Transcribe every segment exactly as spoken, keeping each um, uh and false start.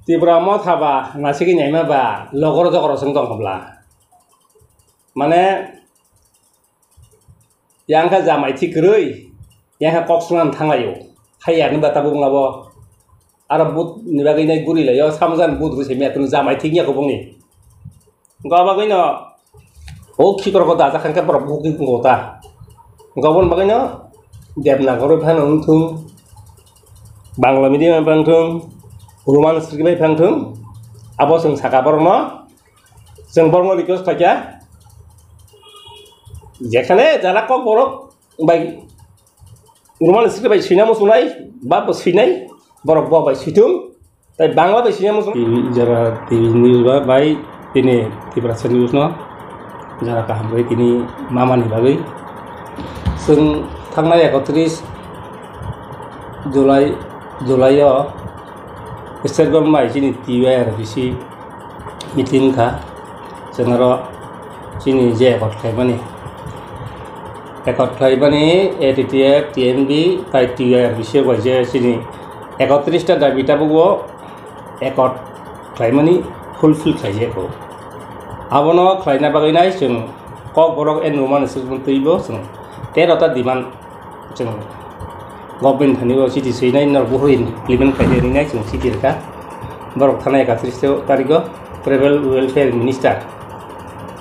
Tipra motha ba nasigwi naima ba logor jogor song tong hobla. Mane yang kha jamai thik kwrwi, yang kha kok swnam thanglaio. Hai ya ni ba tabuk ngabo. Aro but ni bagwi nai guri laio, samjan but rwi se miya tunu jamai thik ya kubungni. Gobagwino o khikrokgo dajak kha khe borok bukhuk wngkha ta. Goboni bagwino Devanagari phano wngthung, Bangla medium bai phano wngthung, Roman script bai phano wngthung, abo chwng saka borokno, chwng borokno request khaikha, jekhane jara kok borok bai Roman script bai swina muchungnai, ba bo swinai, borok bo bai swithung, tai Bangla bai swina muchung. Jara T V news ba bai tini Tiprasa news no jara kaham bai tini mamani bagwi. Chwng thangnai ekotris July, July o state government bai chini T Y R B C meeting kha, chwng aro chini je ekot khlaimani, ekot khlaimani A T T F, T N B, tai T Y R B C bai je chini ekotris ta dabi tabuk o ekot khlaimani fulfill khlaijak o. Abono khlaina bagwi nai chwng kok borok enrumani swkang twibo chwng tero ta demand chwng government thani o chiti swinai norok buhur implement khaidi rinai chwng chiti rwkha. Borok thana ekatris tarigo tribal welfare minister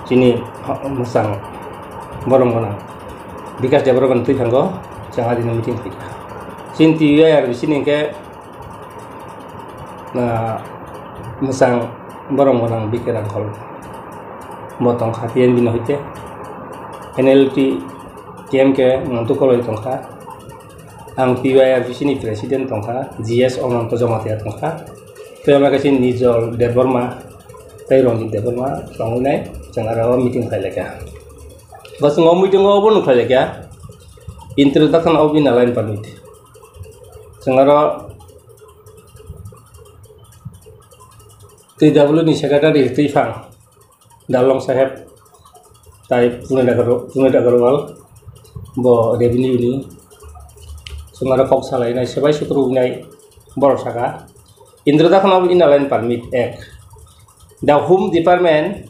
chini mwsang borok gwnang Bikash Debbarma twi thango chwng adino meeting khaikha. Chini T Y R B C ni hwnkhe mwsang borok gwnang Bikash Rangkhol bo tongkha T N B ni hoite N L T T M K Nantu Koloi tongkha. Ang T Y R B C ni president tongkha, G S Ananto Jamatia tongkha, tei omo kaisa Nijol Debbarma tei Ranjit Debbarma tongwi nai chwng aro meeting khlai laikha. Bo chwng o meeting o obo nuk khlai laikha, introduction of inner line permit. Chwng aro T W ni secretary twi phang Dalong Saheb tai Puneet Agarwal bo revenue ni chwng aro kok salainai swbai sutru wngnai borok saka. Introduction of Inner Line Permit Act. The Home Department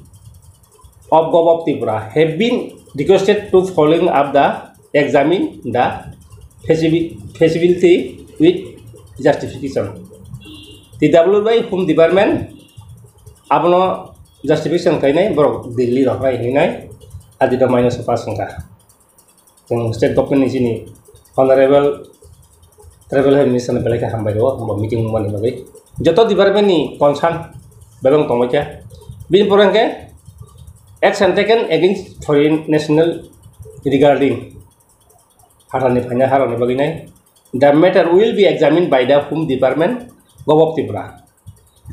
of Govt of Tripura have been requested to following up the examine the feasibi- feasibility with justification. T W by Home Department abono justification khainai borok Delhi rok rai hinai adito minus pass wngkha. Chwng state government ni chini honorable tribal health minister no belai khe hambai rwo bo meeting wngmani bagwi. Joto department ni concern belong tongbai khe bini pore hwnkhe action taken against foreign national regarding Hathani phaina harokni bagwi nai. The matter will be examined by the Home Department, Govt of Tripura.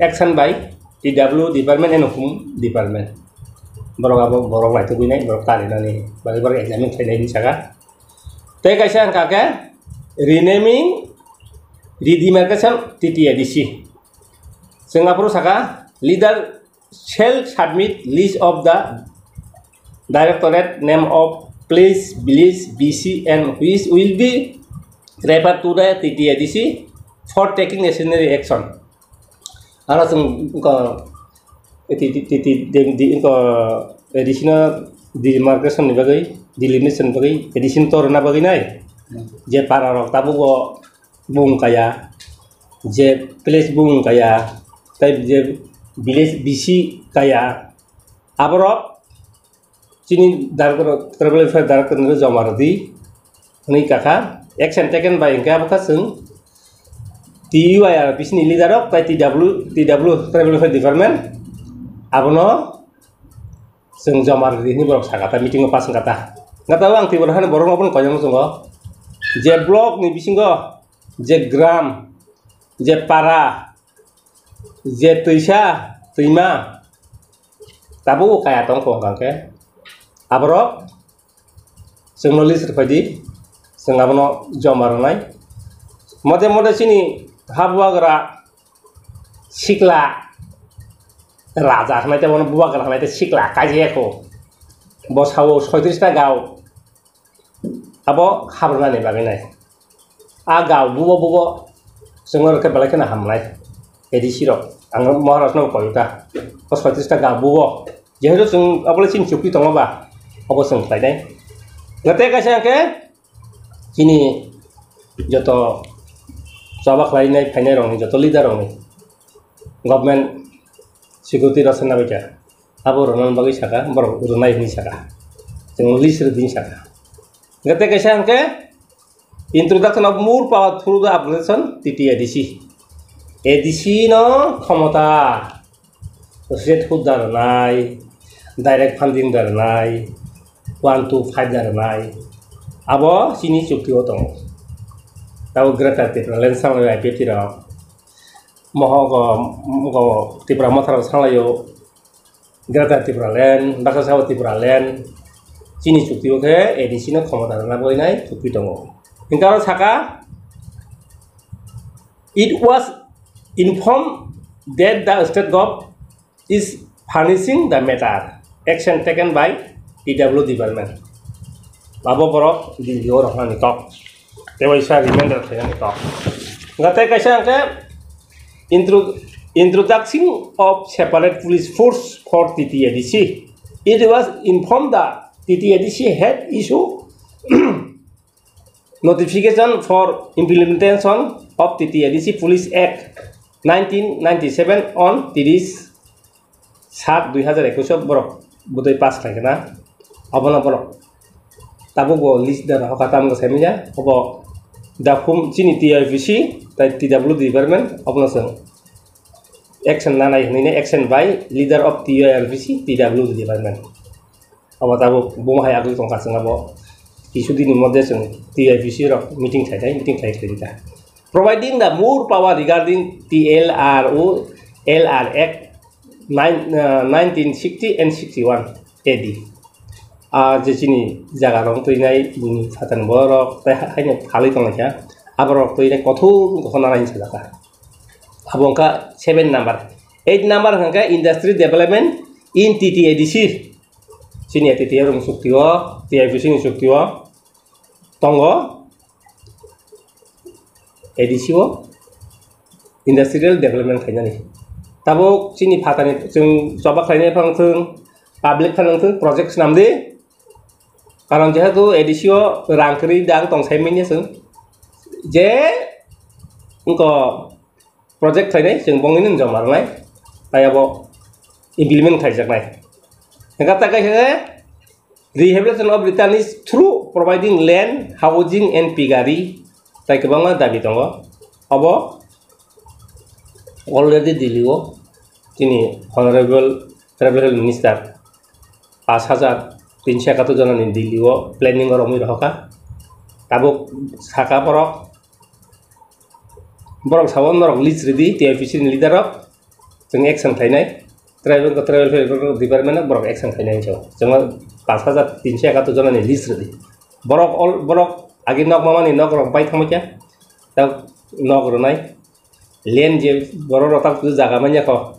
Action by T W Department and Home Department. Borok abo borok laitugwi nai, borok karinani bagwi borok examine khlainai hinwi saka. Tei kaisa wngkha khe renaming, redemarcation, T T A D C. Chwng aphuru saka leader shall submit list of the directorate name of place, village, V C and which will be referred to the T T A D C for taking necessary action. Aro chwng wngkha, ti- ti- ti- ti- de- de- wngkha, A D C no demarcation ni bagwi, delimitation ni bagwi, A D C no torna bagwi nai. Je para rok tabuk o bung kaya, je place bung kaya, tai je village V C kaya, aborok chini director, tribal welfare director no joma rwdi hwnwi kakha. Action taken by hwnkhe abo kha chwng T U I R B C ni leader rok tai T W, T W tribal welfare department abono chwng joma rwdi hwnwi borok sakha ta meeting o pass wngkha ta. Wngkha ta ang Tripura hani borok no bono koyang tongo je block ni bisingo je gram, je para, je twisa, twima, tabuk kaya tong kho hwnkha khe aborok chwngno list rwphaidi, chwng abono joma rwnai. Mote mote chini ha bubagra sikla raja hwnai tei bono bubagra hwnai tei sikla kaijak ya kho. Bo sao soitris ta gao. Abo habrwnani bagwi nai. A gao bubo bubo chwngno rwkhe belai kheno hamnai. A D C rok, ang Maharaj no koi ta, o soitris ta ga buo, jehetu chwng abole chini chukti tongo ba, obo chwng khlainai. Gate kaisa hwnkhe chini joto chaba khlainai phainai rokni joto leader rokni government security rok sanna baikha, abo rwna bagwi saka, borok rwnai hinwi saka, chwng list rwdi hinwi saka. Gate kaisa hwnkhe introduction of more power through the application T T A D C. A D C no khomota, state hood da rwnai, direct funding da rwnai, one to five da rwnai, abo chini chukti o tongo. Tabo Greater Tipraland sanglai I P F T rok, mohogo, mohogo Tipra Motha rok sanglaio, Greater Tipraland, Baksa Sabo Tipraland, chini chukti o khe A D C no khomota rwna bagwi nai chukti tongo. Hwnkhe aro saka, it was informed that the state gov is furnishing the matter, action taken by P W D department. Abo borok D P O roknani kok. Tei waisa reminder khlainani kok. Hwnkhe tei kaisa hwnkhe intro-, introduction of separate police force for T T A D C. It was informed that T T A D C had issued notification for implementation of T T A D C Police Act nineteen ninety-seven on tiris sat dui hazar ekwis o borok bwtwi pass khlai khna. Obono borok tabuk bo list da hoka tam wngkha saimanya. Obo dakhum chini T I P C tai T W D department obono chwng action nanai hinwi action by leader of T I P C T W D department. Obo tabuk buma hai agwi tongkha chwng abo kisu dini moddhe chwng T I P C rok meeting khlai khai meeting khlai khlai kha. Providing the more power regarding T L R O L R Act nine, uh, nineteen sixty and sixty-one A D. Ah, je chini jaga rok twi nai bini phatani borok tai haino phalwi tonglaikha. Aborok twi nai kothom kothom nana hinwi sajak kha. Abo wngkha seven number. Eight number hwnkha industry development in T T A D C. Chini A T T R ni chukti o, T I P C ni chukti o tongo A D C o industrial development khainani. Tabuk chini phatani chwng choba khlainai phang thwng, public phano thwng project swnam di. Karon jehetu A D C o rang kwrwi dang tong sai manya chwng. Je wngko project khlainai chwng bongni joma rwnai, tai abo implement khaijaknai. Hwnkhe ta kaisa khe rehabilitation of returnees through providing land, housing and piggery, tai kwbangma dabi tongo. Abo already Delhi o chini Honorable Tribal Minister pash hajar tinso ekatur jonani Delhi o planning o romwi rohorkha. Tabuk saka borok, borok sabo norok list rwdi, T I P C ni leader rok, chwng action khlainai, tribal, tribal welfare department o borok action khlainai hinwi sao. Chwng pash hajar tinso ekatur jonani list rwdi. Borok all, borok agi nok mamani nok rok bai thangbai kha, ta nok rwnai, land je borok rok ta jaga manya kho,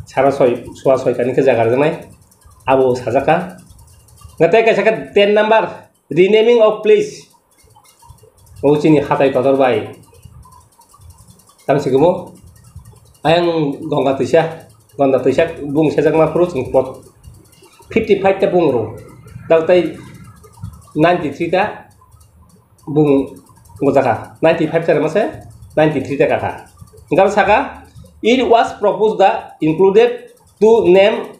sara soi, soa soi kani khe jaga rwnai, abo sajak kha. Tei kaisa khe ten number, renaming of place. O chini hatai kotor bai. Tang si kumo. Ayang gongga twisa, gongga twisa bung sejakma phuru chwng pot fifty five ta bung ro. Tang tai ninety three ta bung gojaka. Ninety five ta mase ninety three ta kaka. Gal saka, it was proposed that included two name,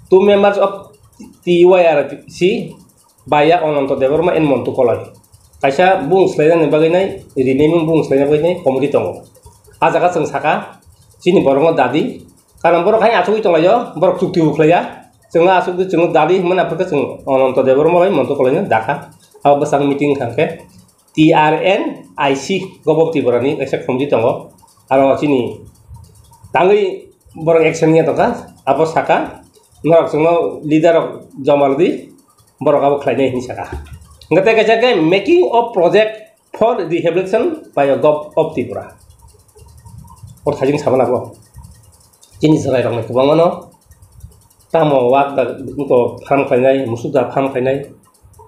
two members of T Y R C, Baya Ananto Debbarma and Montu Koloi. Kaisa bung swlainani bagwi nai, renaming bung swlaina bagwi nai committee tongo. A jaga chwng saka, chini borokno dadi, karon borok hai achugwi tonglaio, borok chukti bo khlaiya. Chwngno achukdi, chwngno dadi hwnmani aphuru khe chwng Ananto Debbarma bai Montu Koloino dakha. Abo bwsang meeting thangkhe T R N I C Govt Tripura ni kaisa committee tongo. Aro chini tangwi borok action niya tongkha, abo saka, norok chwngno leader rok joma rwdi, borok abo khlainai hinwi saka. Hwnkhe tei kaisa khe making of project for rehabilitation by a Govt of Tripura. Por thajing sabana bo. Chini chwrai rokni kwbangmano tamo wak da wngkho farm khlainai, musuk da farm khlainai,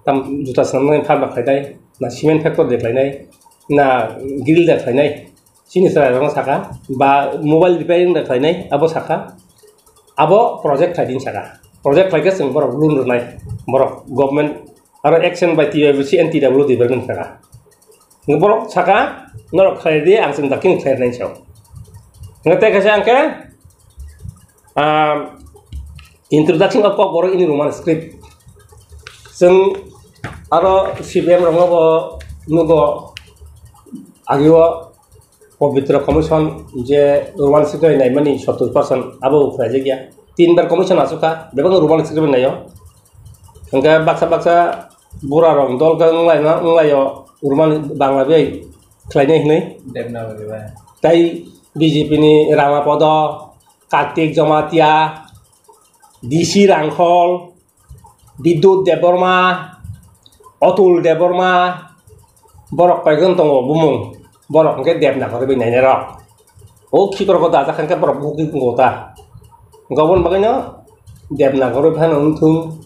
tam juta swnamnai farm da khlainai, na cement factory de khlainai, na grill da khlainai. Chini chwrairokno saka, ba mobile repairing da khlainai, abo saka, abo project khlai di saka. Project khlaikhe chwng borok loan rwnai, borok government aro action by T Y B C and T W D department saka. Borok saka, norok khlai di, ang chwng dakti khlai rwnai sao. Hwnkhe tei kaisa hwnkhe, ah, introduction of Kokborok in Roman script. Chwng aro C P M rokno bo nugo, agio Pabitra Commission je Roman script naimani sottor percent abo khlaijakya. Tinbar commission asukha, bebak Roman script naio. Hwnkhe baksa baksa burarok dol khe wnglaima, wnglaio Roman Bangla bai khlainai hwnwi. Devanagari bai. Tai B J P ni Ramapodo, Kartik Jomatia, D C Rangkhol, Bidyut Debbarma, Atul Debbarma, borok koijon tongo bumung. Borok hwnkhe Devanagari bai nainai rok. O khikrok o dajak hwnkhe borok buki tongo ta. Gobon bagwino Devanagari phano wngthung,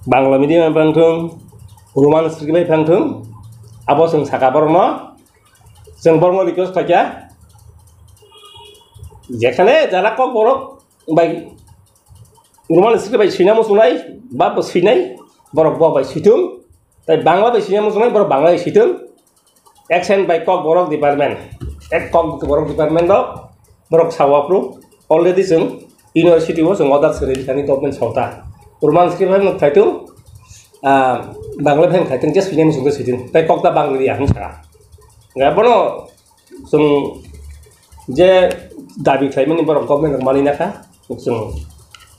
Bangla medium phano wngthung, Roman script bai phano wngthung. Abo chwng saka borokno, chwng borokno request khaikha, jekhane jara Kokborok bai Roman script bai swina muchungnai, ba bo swinai, borok bo bai swithung, tai Bangla bai swina muchungnai, borok Bangla bai swithung. Action by Kokborok department, ek Kokborok department rok, borok sao aphuru already chwng university o chwng order se ready thani government sota. Roman script bai mwthai tung, ah, Bangla bai mwthai tung, just swina muchung swithung, tai Kokda Bangla ya hwn saka. Ga bono Chwng je dabi khlaimani borok government rok manwi nakha, chwng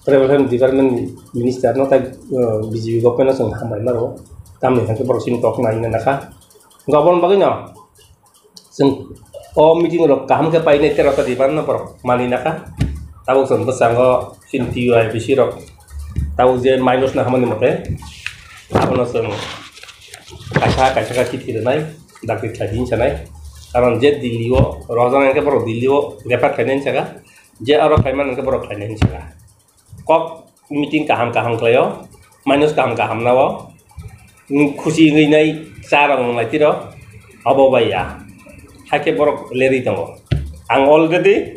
tribal development minister no tai, uh, B J P government no chwng hambai maro, tamni hwnkhe borok chini kok nai nakha. Gobon bagwi no chwng o meeting rok kaham khe painai tero ta diban no borok manwi nakha. Tabuk chwng bwskango chini T Y B C rok tabuk je minus na hamani mote abono chwng kaisa kaisa khe kithi rwnai. Dakti khlai di hinsa nai. Karon je Delhi o rohorjak nai hwnkhe borok Delhi o refer khlainai hinsa kha. Je aro khlaimani hwnkhe borok khlainai hinsa kha. Kok meeting kaham kaham khlaio, manus kaham kaham nao. Nwng khusi wngwi nai cha rok nang lai tiro. Abo bai ya. Hakhe borok lerwi tongo. Ang already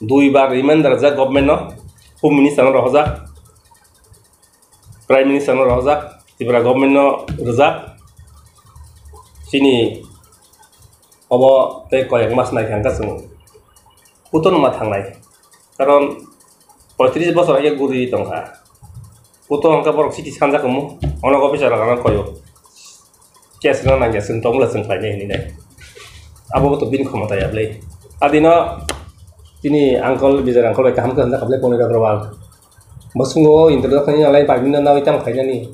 dui bar reminder rwjak government no, Home Minister no rohorjak. Prime Minister no rohorjak, Tripura government no rwjak, chini obo tei koyek mas naikha hwnkha chwng kutung ma thangnai, karon poitris bosor haikhe guri tongkha, kutung hwnkha borok chiti sanjak omo, onek officer rok ano koyo. Case rwna nangya, chwng tongmula chwng khlainai hinwi nai. Abo bo to bini khomota ya bwlai. Adino tini uncle, Bijoy uncle bai kaham khe hamjak kha bwlai, Ponira Agrawal. Bo swngo, introduction ni nalai, five minute nawi tamo khainani.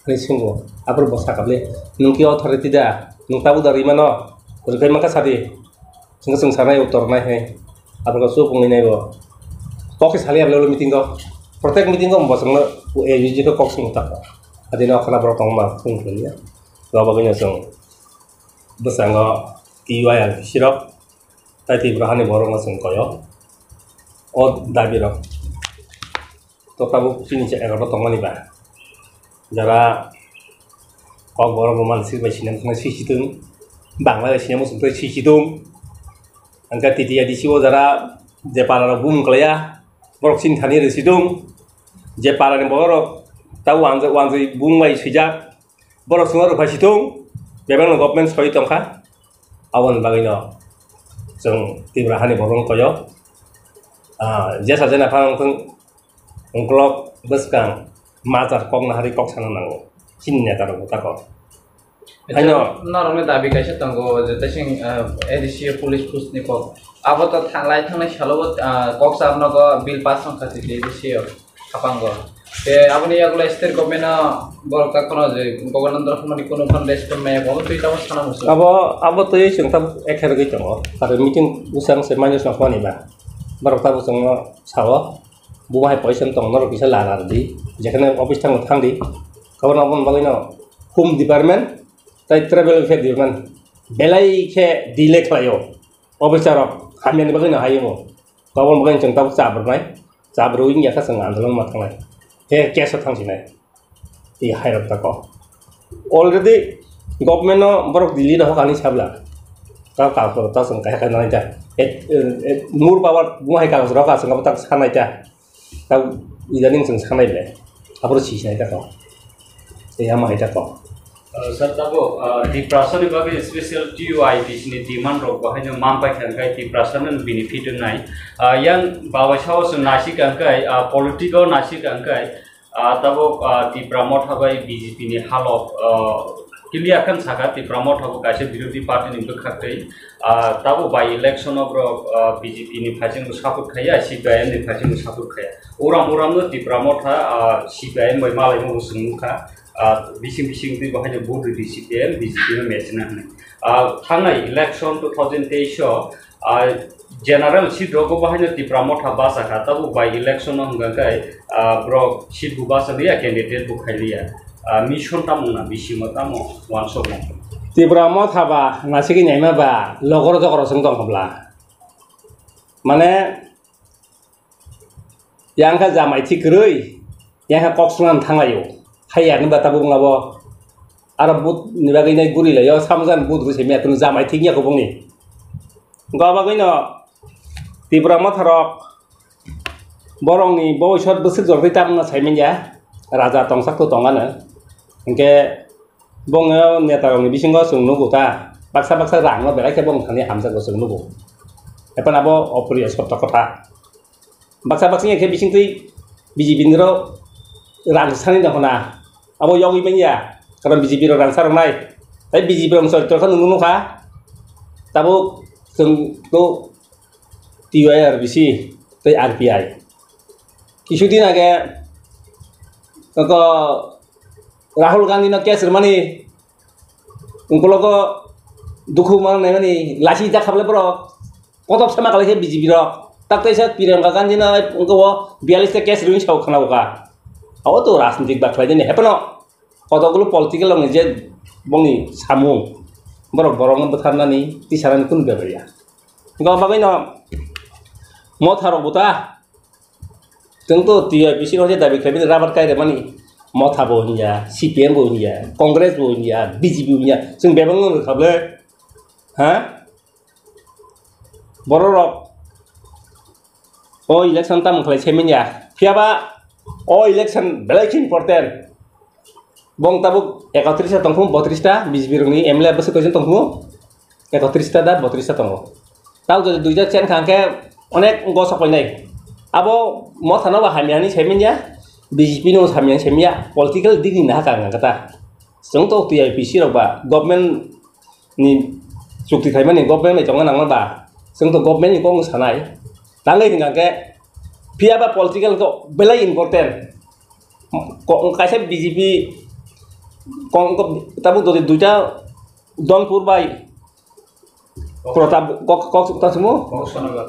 Hinwi swngo. Aphuru bo sakha bwlai, "Nwng ki authority da? Nwng tabuk da rwi mano? Rwkhai mankha sadi." Chwng, chwng sanai uttor nai hai. Abo khe chuk wngwi nai bo. Kok khe sali abo meeting o. Protek meeting o bo chwngno A G G khe kok swngwi ta kha. Adino khana borok tongma phung khlaiya. Abo bagwino chwng bwskango T Y R T C rok tai Tripura hani borokno chwng koyo. O dabi rok. To tabuk chini se egarota tongmani ba. Jara Kokborok Roman script bai sina muchungnai swi situng. Bangla bai sina muchungtwi swi situng. Hwnkhe T T A D C o jara je pala rok bumung kwlaiya, borok chini thani rw situng. Je pala ni borok rok ta wanjwi, wanjwi bumung bai swijak. Borok chwngno rwphai situng, bebakno government soi tongkha. Aboni bagwino chwng Tripura hani borokno koyo. Ah, jesa jena phano wngthung, ungkolok bwskang major kokno harwi kok sana nango. Chini neta rok bwtako. Haino norokni dabi kaisa tongo, je tesing, ah, A D C o police post ni kok. Abo to thanglai thangnai salo bo, ah, kok sa nogo bill pass wngkha T T A D C o. Hapango. Te aboni yagulo state government no borok ta kono je governor rok mani kono phan respond maya bo twi tamo sana musu. Abo, abo twi chwng ta ekher gwi tongo. Aro meeting usang se manya song mani ba. Borok ta bo chwngno sao. Bo hai poison tong norok kisa lara di. Jekhane office thango thang di. Governor aboni bagwi no Home Department tai Tribal Welfare Department belai khe delay khlaio. Officer rok hamya ni bagwi no hayo. Tabuk bagwi chwng tabuk chabrwnai, chabrwi wngya kha chwng andolon ma thangnai. He case o thangsinai. Tei hairok tako. Already government no borok Delhi rohor ani sabla. Kal kal kor ta song kaya kaya nai ta. Et, et, mur power mo hai kal rok asong abo tak sanai ta. Ta idaning song sanai le. Abro si sanai ta ko. E ama hai ta ko. Uh, sir, tabo, uh, Tiprasa ni bagwi special T U I P C ni demand rok bahaino man pai kha, hwnkhe Tiprasa no benefit wngnai. Uh, yang babai sao se naisik kha hwnkhe, uh, political naisik kha hwnkhe, uh, tabo, uh, Tipra Motha bai B J P ni halok, uh, clear khan saka Tipra Motha bo kaisa birodhi party ni bwkhak tei, uh, tabo by election o borok, uh, B J P ni phaising bo support khaiya, C P I M ni phaising bo support khaiya. Uram uram no Tipra Motha, uh, C P I M bai malai mo bo chwng nukha. Ah, bising bising twi bo haino vote rwdi C P M, B J P no mechina hwnwi. Ah, thangnai election two thousand teis o, ah, general seat rogo bo haino Tipra Motha basa kha, tabuk by election o hwnka khe, ah, borok seat bo basa liya, candidate bo khai liya. Ah, mission tamo wngna, bisingo tamo wansukmung. Tipra Motha ba nasigwi naima ba logor jogoro chwng tong kha bla. Mane, yang kha jamai thik kwrwi, yang kha kok swnam thanglaio. Hai yani ba tabuk wngabo. Aro but ni bagwi nai guri laio, samjan but rwi simi atunu jamai thik ya kubungni. Go bagwi no Tipra Motha rok borokni boisot bwswk jordi tamno saiman ya. Raja tongsak to tongano. Hingke Bongno neta rokni bisingo chwng nugo ta, baksa baksa rang no belai khe bong thani hamjakgo chwng nugo. Epan abo opriyo sotto kotha. Baksa baksa khe bisingtwi B J P ni rok rang sani no hona. Abo yogwi manya, karon B J P rok rang sarok nai. Tai B J P rok choritor khe nung nukha. Tabuk chwng to T Y R B C tei R P I. Kisudin age to Rahul Gandhi no case rwmani, ungkologo dukhu manwi naimani, lasi jak khablai borok, kotok sama kalaikhe B J P rok, tak teisa Priyanka Gandhi no ungko o biyallis ta case rwini sao khana uka. Abo to rajnitik ba khlaideni, hepano kotokgulo political rokni je bongni samung, borok borokno bwtharnani, tisarani kunu bebaiya. Go bagwi no Motha rok buta, Chwng to T Y P C no je dabi khlaimani rubber kai remani, Motha bo hinya, C P M bo hinya, Congress bo hinya, B J P bo hinya, chwng bebak no rwkha ble, ha? Borok rok o election tamo khlai saiman ya, phiya ba o election belai khe important. Bong tabuk ekotris ta tongkhu, botris ta B J P rokni M L A bwswk koijon tongkhu, ekotris ta da botris ta tongo. Tao jodi duita chen kha hwnkhe onek gosok painai. Abo Motha no ba hamya hinwi saiman ya, B J P no hamya hinwi saiman ya, political digni naha kang kang kata. Chwng to T Y P C rok ba government ni chukti khaimani government bai tongna nangma ba, chwng to government ni kok sanai. Tangwi hwnkha khe phiya ba political to belai important. Ko-, kaisa B J P kong, kong, tabuk dodi duita Donpur bai Protap kok, kok, kok sumo?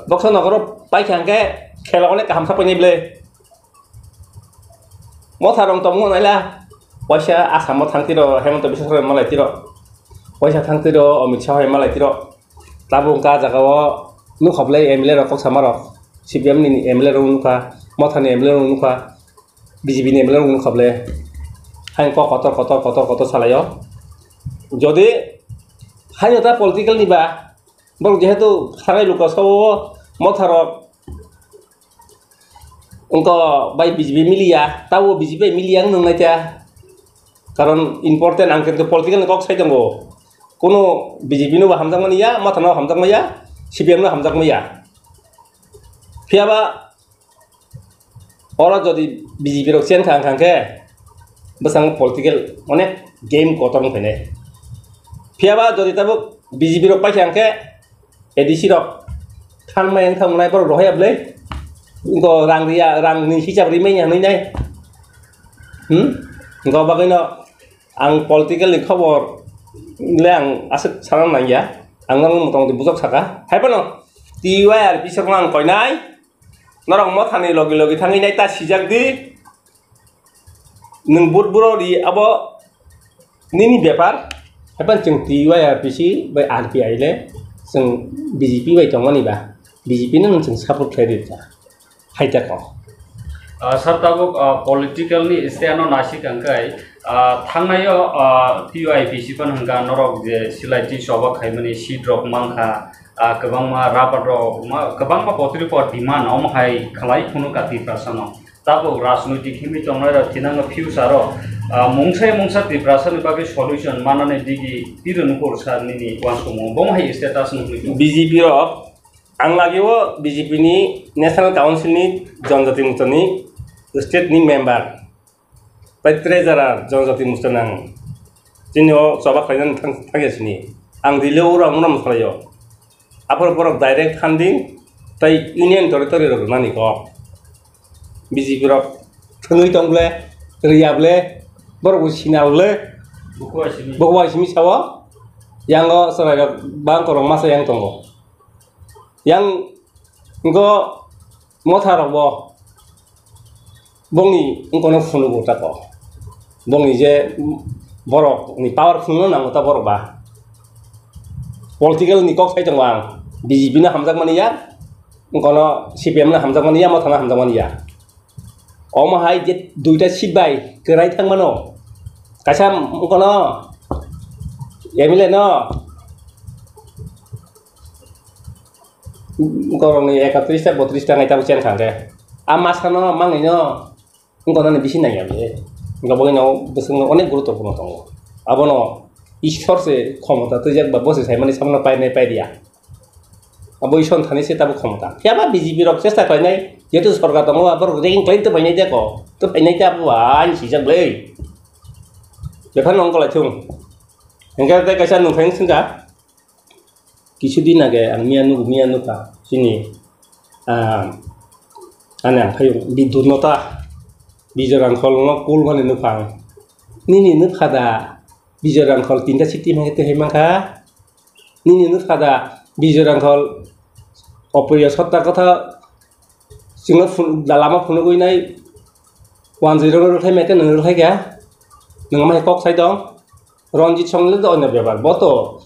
Boksonogoro paikha hwnkhe khela onek kaham sapainai ble. Motha rong tongmo naila. Waisa Assam o thang tiro, Hemanta Biswa Sarma malai tiro. Waisa thang tiro, Amit Shah malai tiro. Tabuk ka jaga o nukha ble M L A rok kok sama rok. C P M ni M L A rok nukha, Motha ni M L A rok nukha. B J P ni M L A rok nukha ble, haino kok kotor, kotor, kotor, kotor salaio. Jodi haino ta political ni ba, borok jehetu sanai luka sao Motha rok, wngkha bai B J P miliya, tabo B J P miliya wng nang nai ta. Karon important ang khe political ni kok sai tongo. Kuno B J P no bo hamjak mani ya, Motha no hamjak maya, C P M no hamjak maya. Phiya ba Oro jodi B J P rok chen kha, kha khe bwskango political onek game kotor wng phainai. Phiya ba jodi tabuk B J P rok paikha hwnkhe A D C rok thanmai wng thangnai borok rohorya bwlai. Wngkha rang riya, rang ni hisab rimani hwnwi nai. Hmm? Wngkha bagwi no ang political ni khobor le ang aswk sana nangya. Ang no motamoti bujok saka. Hai phano T Y R P sokno ang koinai. Norok Mothani logi logi thangwi nai ta sijak di. Nwng but buro ri abo nini bepar. Haiphano chwng T Y R P C bai R P I le chwng B J P bai tongmani ba, B J P no nwng chwng support khlai ri ta. Hai ta kok. Ah, sir, tabuk, ah, political ni stand no naisik ang kai, Ah, thangnaio, ah, T U I P C phano hwnkha norok je silai tin choba khaimani seat rok mankha, ah, kwbangma rubber rok ma-, kwbangma potri pot demand omo hai khlai phunukha Tiprasano. Tabuk rajnoitik himwi tongnai rok thinangno future o, ah, mungsa mungsa Tiprasani bagwi solution manani digi tiro nukur sa nini uansukmung. Bomo hai status nukli tongo. B J P rok, ang lagio B J P ni National Council ni Janjati Morcha ni state ni member. Pai treasurer Janjati Morcha nang. Chini o choba khlainani thang, thangya sini. Ang dile ura muna mukhlaio. Aphor borok direct funding tai union territory rok rwnani kok. B J P rok thwngwi tong ble, rwya ble, borok bo sina ble. Bukuwa simi. Bukuwa simi sao. Yango chwrai rok bang korok masa yang tongo. Yang go motha rok bo bongni wngkano phunugo tako. Bongni je borok ni power phununo nango ta borok ba. Political ni kok sai tongo ang. B J P no hamjakmani ya, wngkano C P M no hamjakmani ya, mothano hamjakmani ya. Omo hai je duita seat bai kwrai thangmano. Kaisa wngkano M L A no Borokni ekatris ta botris ta nai tabuk chen kha khe. A masano mangwino wngkha nani bisi nangya bini. Wngkha bagwi no bwswkno onek guruttopurno tongo. Abono Ishwar se khomota twijak ba bo se saimani samano painai paidiya. Abo Ishwar thani se tabuk khomota. Phiya ba B J P rok chesta khlainai, jehetu sorkar tongo, aborok ragging khlai tongbainai de ko. To phainai ta bo ani sijak ble. Bephano wngkha lai thung. Hingkhe tei kaisa nungthai wngkha. Kisu din age ang miya nugo, miya nukha chini, ah, ani ang phaio Bidut no ta Bijoy Rangkhol no call mani nukha ang. Nini nukha da Bijoy Rangkhol tinta city mangkhe tei hai mankha. Nini nukha da Bijoy Rangkhol Opriya Sotta kotha chwngno phun-, da lama phunugwi nai wanjwi rwkhe mete nwng rwkhe kha. Nwng ma kok sai tong. Ranjit song le do onyo bepar, bo to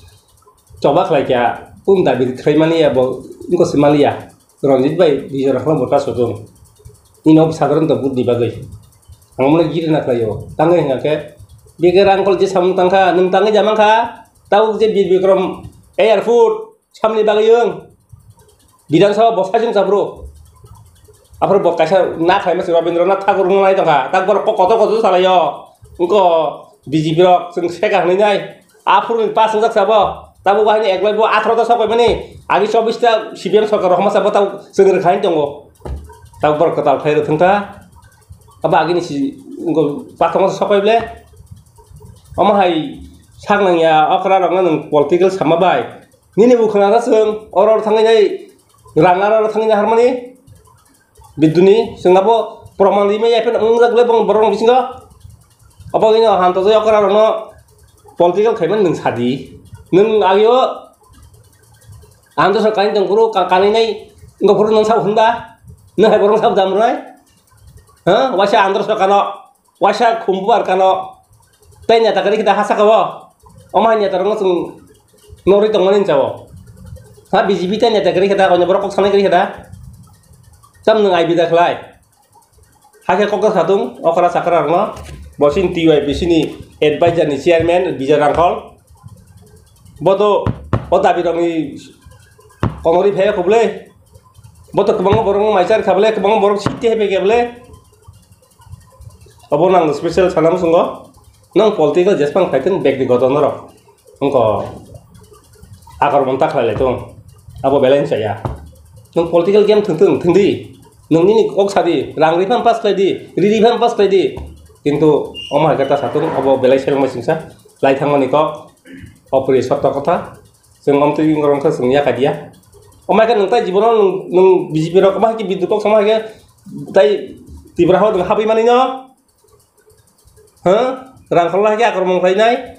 choba khlai kha, kum dabi khlai mani ya bo, wngkha se mali ya. Ranjit bai Bijoy Rangkhol bo ta sojong. Nini o sadharon to budni bagwi. Ang mano giri na khlaio. Tangwi hwnga khe, Bijoy Rangkhol je samung tangkha, nwng tangwi ja mankha, tabuk je Bir Bikram Airport, Samni bagwi wng. Bidhan Sabha bo sajwng chabro. Aphuru bo kaisa na khlaima se Rabindranath Thakur wngna nai tongkha. Tak borok kok kotor kotor salaio. Wngkha B J P rok chwng seka hwnwi nai. Aphuru ni pass wngjak sabo. Tabuk bahini eklai bo atharo ta sokoi mani. Agi chobbish ta C P M sorkar rok homa sabo tabuk chwng rwkha hwnwi tongo. Tabuk borok kwtal khlai rwthwng kha. Abo agini si wngkha pathoma sokoi ble. Omo hai sak nangya okra rokno nwng political sama bai. Nini bo khwnana chwng, oro oro thangwi nai, rang aro oro thangwi nai harmani. Biduni, chwng abo proman rimai ya phano wngjak le bong borok bisingo. Obo gini hanto jai okra rokno political khaimani nwng sadi. Nwng agio Andhra Sorkar ni tongphuru ka-, kanwi nai wngkha phuru nwng sabo hwnba? Nwng hai borok sabo dam rwnai? Ha? Waisa Andhra Sorkar no. Waisa khumbu ar kano tei neta kwrwi khe da ha saka o? Omo hai neta rokno chwng norwi tongmani hinsa o. Ha B J P tei neta kwrwi khe da, oino borok kok sanai kwrwi khe da? Tam nwng ai bida khlai. Hakhe kok sa tung okra chakra rokno. Bo chini T Y P C ni advisor ni chairman Bijoy Rangkhol. Bo to o dabi rokni konorwi phai kho bwle. Bo to kwbangma borok mai char kha bwle, kwbangma borok site hai phai kha bwle. Obo nang special sana musungo. Nang political jesphang khai thung, bektigoto norok. Wngkha akromon ta khlai lai thung. Abo belai wngsa ya. Nwng political game thung thung, thung di. Nwng nini kok sa di, rang ri phan pass khlai di, ri ri phan pass khlai di. Kintu omo hai khe ta sa thung, abo belai seleng bai singsa. Lai thangmani kok, opri sotto kotha. Chwng omtwi wngkha wngkha chwng yakha diya. Omo hai khe nwng tai jibono nwng, nwng B J P rok omo hai khe biduk kok sama hai khe tai Tripura hao nwng habwi mani no? Ha? Rang kholna hai khe akromon khlainai.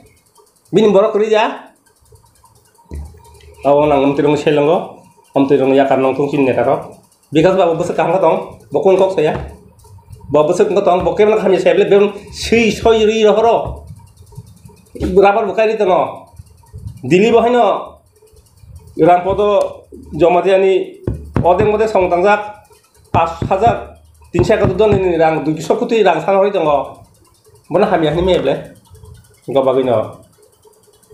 Bini borok kwrwi ya. Abo nang omtwi rong selongo. Omtwi rong yakar nong thung chini neta rok. Bikas ba bo bwswk kaham khe tong, bo kung kok saya. Bo bwswk wngkha tong, bo kebla hamya saya bele, bebak swi soi rwi rohoro. Rabar bo kairi tono. Dili bo haino Rampodo Jomatiani odek modek song tangjak, pash hajar, tinso ekattor don ni rang, dui so koti rang sana hori tongo. Bono hamya hwnwi maya ble? Wngkha bagwino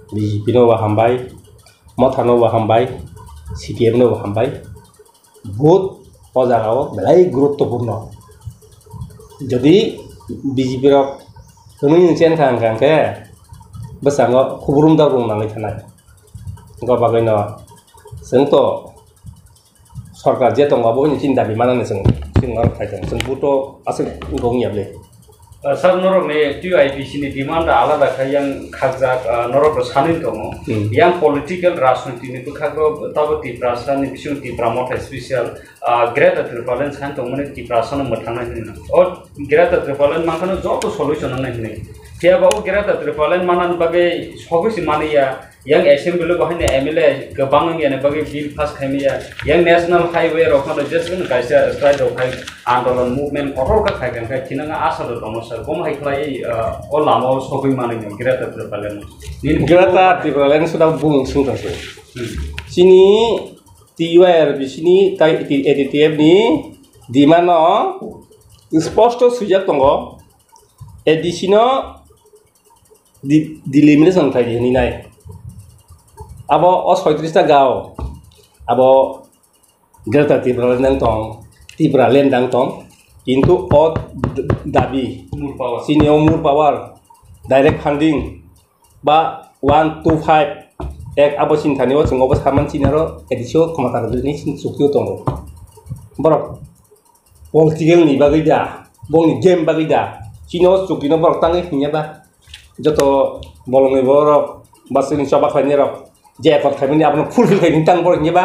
B J P no bo hambai, Motha no bo hambai, C P M no bo hambai. Vote o jaga o belai guruttopurno. Jodi B J P rok hwnwi chen kha hwnka hwnkhe bwskango khubrum da rung nangwi thanai. Wngkha bagwino chwng to sorkar je tongo, abo chini dabi manani chwng, chwng norok khai tongo. Chwng vote o aswk wngkha wngya bwle. Uh, sir, norok ni T Y P C ni demand alada khai yang khakjak, uh, norok rok sanwi tongo. Hmm. Yang political rajniti ni bwkhak rok tabo Tiprasa ni bising Tipra Motha special, uh, Greater Tipraland san tongmani Tiprasa no mwthangna hwnwi. O Greater Tipraland mankha no joto solution wngnai hwnwi. Phiya ba o Greater Tipraland manani bagwi sogwi se mani ya. Yang assembly bo haino M L A kwbang wngya ni bagwi bill pass khaimaya. Yang national highway rok phano jeswk kaisa strike rok khai andolon movement kotor kha khai kha khe thinang asa rok tongo sir. Bomo hai khlai, ah, o lama o sogwi manwi no Greater Tipraland. Nini Greater Tipraland suda bung sung tong se. Hmm. Chini T Y R B C ni tai A D T F ni demand no sposto swijak tongo. A D C no di-, delimitation khlai di hwnwi nai. Abo o soitris ta gao, abo Greater Tipraland dang tong, Tipraland dang tong, kintu o d-, dabi, More power. Chini o more power, direct funding, ba one two five ek abo chini thani o chwng obo saman chini aro A D C o khomota rwdi hwnwi chini chukti o tongo. Borok political ni bagwi da, bongni game bagwi da, chini o chukti no borok tangwi hinya ba, joto bolongni borok ba chini choba khlainai rok je ekot khaimani abono fulfill khaini tang borok hinya ba.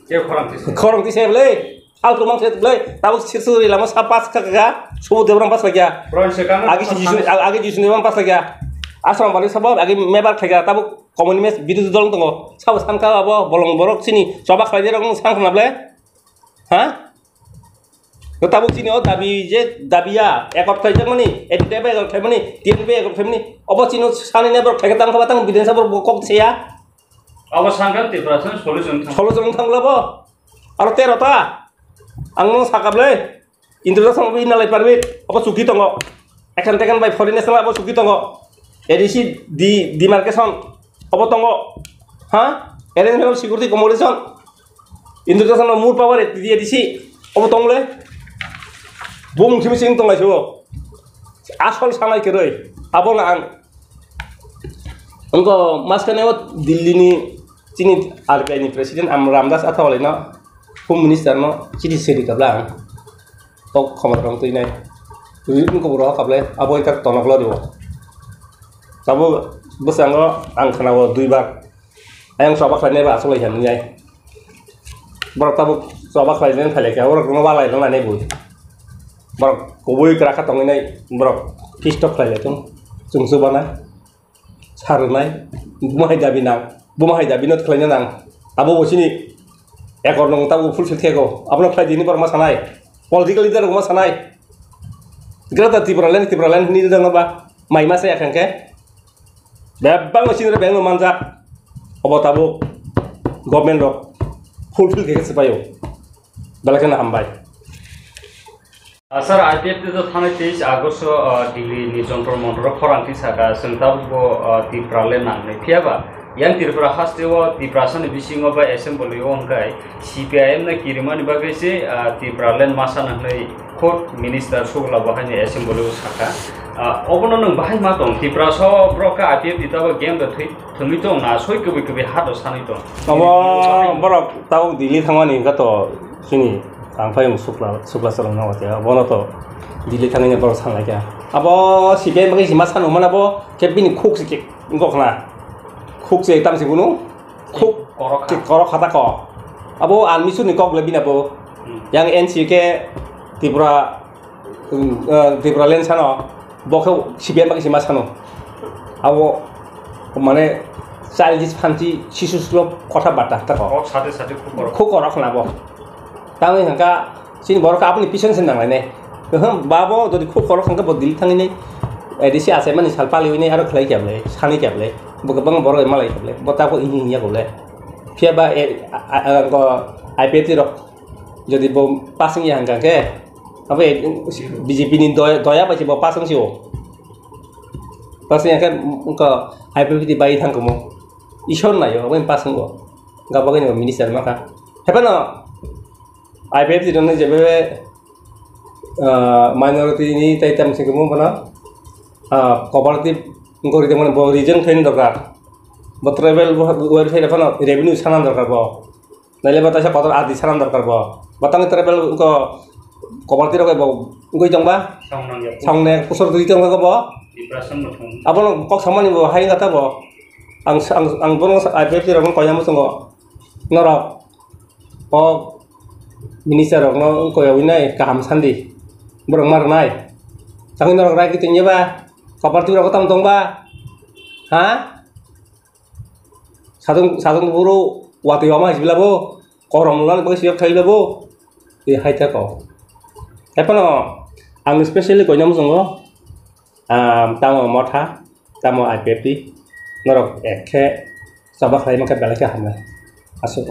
Ke khorang tisa. Khorang tisa bwle, alku mang se bwle, tabuk sir sir lama sa pass kha kha, subu debram pass kha. Bro, se kang agi si jisu, agi jisu debram pass kha. Asram bari sabab agi mebar kha, tabuk communist bidus dol tongo, sabo san kha abo bolong borok chini choba khlainai rok sang khna bwle. Ha? Tabuk chini o dabi je dabi ya, ekot khlaijakmani, A D T F ekot khlaimani, T N P ekot khlaimani, obo chini o sani ne borok khlaika tang kha ba tang bidin sa borok kok se ya. Abo sangkha Tiprasa solution thang. Solution thang labo. Aro tero ta. Ang no sakap le. Introduction obo inna lai parwi. Obo chuki tongo. Ekhan tekhan bai foreign national abo chuki tongo. A D C di demarcation obo tongo. Ha? Arrangement of security accommodation. Introduction of more power A D C obo tong le. Bung simi sing tong lai subo. Asol sanai keroi. Abo na ang. Engko maskane o Delhi ni chini R B I ni president am Ramdas Athawale no Home Minister no chini seri kabla ang. Kok khomor rong twi nai. Rwrwk ni kubur o kable, abo wngkha tonok lori o. Tabuk bwskango ang khna o dui bar. Ayang choba khlai nai ba aswk lai kha nai. Borok tabuk choba khlai nai phai lai kha, borok no walai no nai bui. Borok kubui kwrak kha tongwi nai, borok pistol khlai lai tong. Chwng chuba nai. Sa rwnai, buma hai dabi nang, buma hai dabi no khlaina nang. Abo bo chini ekor nong tabuk fulfill khe go. Abono khlai dini borok ma sanai. Political leader rok ma sanai. Greater Tipraland, Tipraland hwnwi rwjak no ba. Mai ma se akhang khe. Bebak no chini beng no manjak. Obo tabuk government rok fulfill khe se paio. Belai kheno hambai. Ah, sir, I P F T to thani teis August o, ah, Delhi ni Jantar Mantar o khorang twi saka, chwng tabuk bo, ah, Tipraland nangnai. Phiya ba, yang Tripura haste o Tiprasa ni bisingo ba assembly o hwnkhe C P I M no kirimani bagwi se, ah, Tipraland masa nangnai khud minister Sugla bo haini assembly o saka. Ah, obono nwng bahai ma tong, Tiprasa o borok khe I P F T to abo game da thwi. Thwngwi tong na, soi kwbwi kwbwi ha do sanwi tong. Obo borok tabuk Delhi thangmani hwnkha to chini tangphai Sukla, Sukla Chalong no hote, bono to Delhi thangwi borok sanlai kha. Abo C P I M bagwi sima sanu mana bo khe bini khuk se khe wngkha na. Khuk se tang se bunu khuk korok khe ha. Korok khata ko. Abo army suni kok le bini abo. Hmm. Yang N C khe Tripura Chwng, ah, Tipraland sano bo khe C P M bagwi se ma sano. Abo mane childish phanti sisu sulo kotha bata ta ko. Kok sate sate khuk korok. Khuk korok khna bo. Tangwi hwnkha chini borok aboni pison se nanglai nai. Ehem, babo jodi khuk korok hwnkha bo Delhi thangwi nai. A D C achaimani sal paliwi nai aro khlai kya ble, sani kya ble. Bo kwbang borok malai kya ble. Bo ta ko hing hing ya ko ble. Phiya ba, eh, a, a, a, ko I P F T rok jodi bo pass wngya hwnkha khe, abo, eh, B J P ni doya, doya bai se bo pass wng sio. Pass wngya khe wngkha I P F T bai thang kamo. Isor nayo, abo pass wngo. Gabagani bo minister maka. Hephano I P F T rokno jebe, ah, minority ni tai tam se kamo bono, ah, cooperative gori de mane bo region khaini dorkar. Bo tribal bo website phano revenue sana dorkar bo. Naile ba taisa kotor adi sana dorkar bo. Batang tribal ko cooperative rok bo goi tong ba. Song nang ya. Song ne kusur dui tong ba bo. Depression bo thong. Abono kok samani bo hai gata bo. Ang, ang, ang bono I P F T rokno koyamo tongo. Norok o minister rokno koyawi nai kaham sandi. Borok mar nai. Tangwi norok rai kiting ba. Cooperative rok tam tong ba. Ha? Sadung, sadung buru watwi wama hai sibila bo. Korom lan bo siyok thai bo. Tei hai ta ko. Epono ang specially koinamo tongo. Ah, tamo motha, tamo I P F T, norok ek khe choba khlai mankha belai khe hamnai. Aswk.